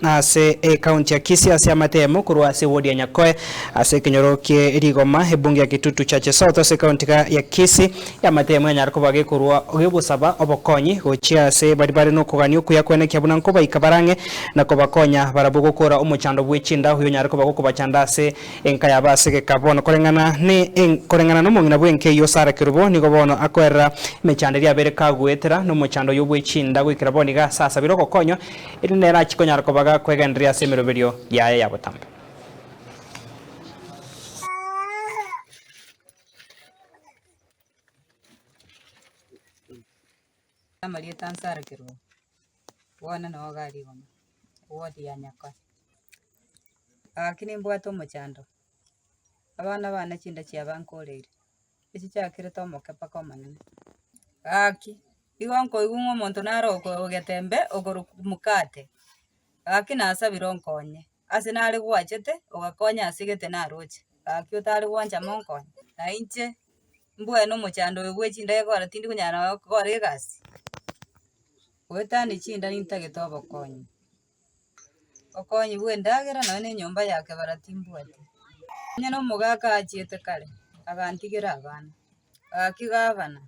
Ase ekaunti ya Kisii ase amatemo korwa ase ewodi ya Nyakoe ase ekenyoro kie Rigoma ebunge ya Kitutu Chache South ase ekaunti ya Kisii y'amatemo yanyare koba gekorwa gegosaba obokonyi gochia ase baria bare nokogania okuya kwenekia buna nkobaika bare ang'e na kobakonya barabwo gokora omochando bwe chinda oyio onyare koba gokobachanda ase Enka yabo ase egeka bono koreng'ana ne koreng'ana nomong'ina bw'enka eyio Sara Kerubo nigo bono akoerera emechando eria abeire kagoetera nomochando oyio bwe chinda goikera bono iga ase asabire ogokonywa erinde nere achie konyara koba gakwegendereria ase emeroberio yaye ya botambe. Amarieta a Sara Kerubo, bono noo iga rigoma, eward ya Nyakoe. Gaki nimbwate omochando, abana bane chinda chiabo nkoreire, echi chiakerete omoke mpaka omonene. Gaki, igo nkoigwa ng'a omonto nare oko ogetembe okorokwa mkate, gaki nasabire onkonye, ase nare gwachete ogakonya ase gete naroche, gaki otare gwancha monkonye. Na inche, mbwene omochando oyo bwe chindagera kore tindi konyara nonye gokora egasi, goetania chinda nintagete obokonyi. Okonyi bw'endagera nonya na enyomba ya kebara timbwati. Onye nomogaka achiete kare, agantigera abana, gaki gabana.